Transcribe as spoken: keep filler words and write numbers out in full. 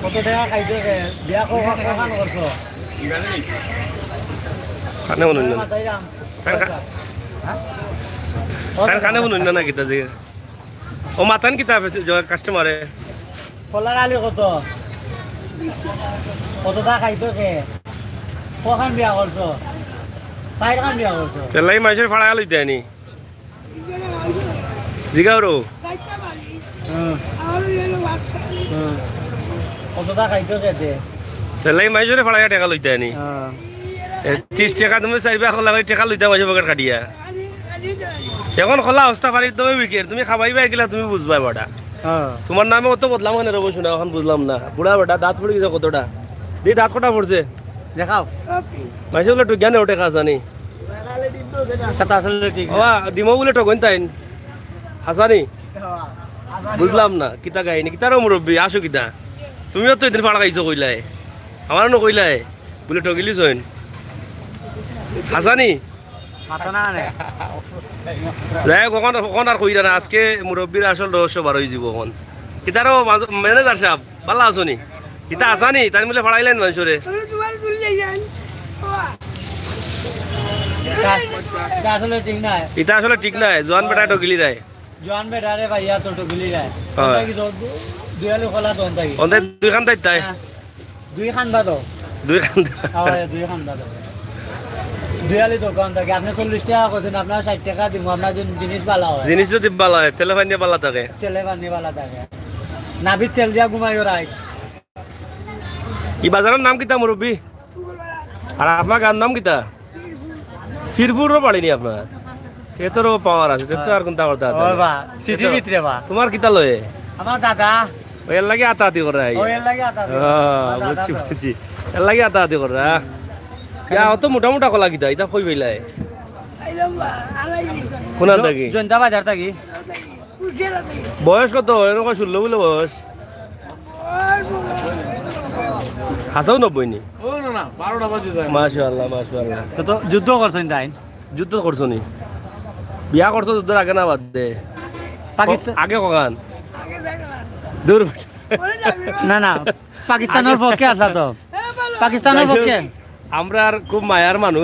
কত টেকা খাইছো রে? বিয়া কখন, কখন করছো? কানে মনে অয় না। মাথায় রাম। কান কা-, হ্যাঁ? কান কানে মনে অয় না, না কিতা যে? ও মাতান কিতা আছে যে কাস্টমারে? কলার আলি কত? কত টেকা খাইছো কে? কখন বিয়া করছো? চাইরখান বিয়া করছো? এর লাগি মাইনষর ফাড়া লইতায় নি। জিগাও রো। হুম। হুম। কত টেকা খাইছো কে তে? এর লাগি মাইনষরে ফাড়াইয়া টেকা লইতায় নি। হ্যাঁ। এ, ত্রিশ টেকা তুমি চাইরবার কলা করি টেকা লইতায় মাইনষর পকেট কাটিয়া। এখন কলা হস্তা ফাড়ির দমে উইকেট, তুমি খাবাইবা কিলা তুমি বুঝবায় বেটা। হ্যাঁ। তোমার নামে অত বদনাম কেনে রবো শুনা, এখন বুঝলাম না। বুড়া বেটা, দাঁত পড়ি গেছে কতটা। দি দাঁত কটা পড়ছে? দেখাও। মাইনষে বলে টুকিয়া নে ওটে খাসানি। কথা আসলে ঠিক না। বাবা, ডিমও বলে টগইন তাইন। হাসানি? বুঝলাম না, কিতা কাহিনী, কিতারও মুরব্বি, আসো কিতা? তুমিও তো এদিন ফাড়া খাইছো কইলায়। আমারও না কইলায়। বলে টগিলি সইন। হাসানি? মাথা না আনে। যাই হোক, অখন, অখন আর কইরা না, আজকে মুরব্বির আসল রহস্য বার অই যিবো অখন। কিতারও মাঝ-, ম্যানেজার সাব, ভালা আছো নি? ইতা আছা নি? তাইন বুলে ফাড়াইলাইন মাইনষরে। ইতা, ইতা আসলে ঠিক নায়। ইতা আসলে ঠিক নায়, জোয়ান বেটায় টগিলি রায়। জোয়ান বেটারে ভাইয়া তো টগিলি রায়। হয়। অন্তাই কি দু-, দুই আলি কলা তো অন্তাই কি? অন্তাই দুই খান তাই তাই? হ্যাঁ। দুই খান বাদো। দুই খান। হয়, দুই খান বাদো। দুই আলি দোকান থাকে। আপনে চল্লিশ টেকা কইছইন, আপনার ষাইট টেকা দিমু, আপনার যদি জিনিস ভালা অয়। জিনিস যদি ভালা অয়, তেলে পানি ভালা থাকে। তেলে পানি ভালা থাকে। নাভিত তেল দিয়া ঘুমাইও রাইত। ই বাজারর নাম কিতা, মুরব্বি? আর আপনার গাঁওর নাম কিতা? ফিরপুরও বাড়ি নি আপনার? তে তো পাওয়ার আছে, তে তো আর কুনতা করতা আছে? ও বা, সিটির ভিতরে বা। তোমার কিতা লয়? আমার দাদা। ওই এর লাগি আতাআতি কররা। ও এর লাগি আতাআতি। ও, আমার দাদা বুঝছি, তো। বুঝছি। এর লাগি আতাআতি কররা। ইয়া, অত মোটা মোটা কলা কিতা? ইতা কই পাইলায়? কোনান থাকি? জৈন্তা বাজার থাকি। বয়স কত? এরকম ষোলো বুলে বয়স। হাছাউ নব্বই নি? ও না, না, বারোটা বাজে যায়। মাশাআল্লাহ, মাশাআল্লাহ। তো, তো যুদ্ধ করছইন তাইন? যুদ্ধ করছো নি? বিয়া করছো যুদ্ধর আগে না বাদে? পাকিস্তান। আগে কখান? দূর। না, না, পাকিস্তানর পক্ষে আছা তো। পাকিস্তানর পক্ষে। আমরার খুব মায়ার মানুষ।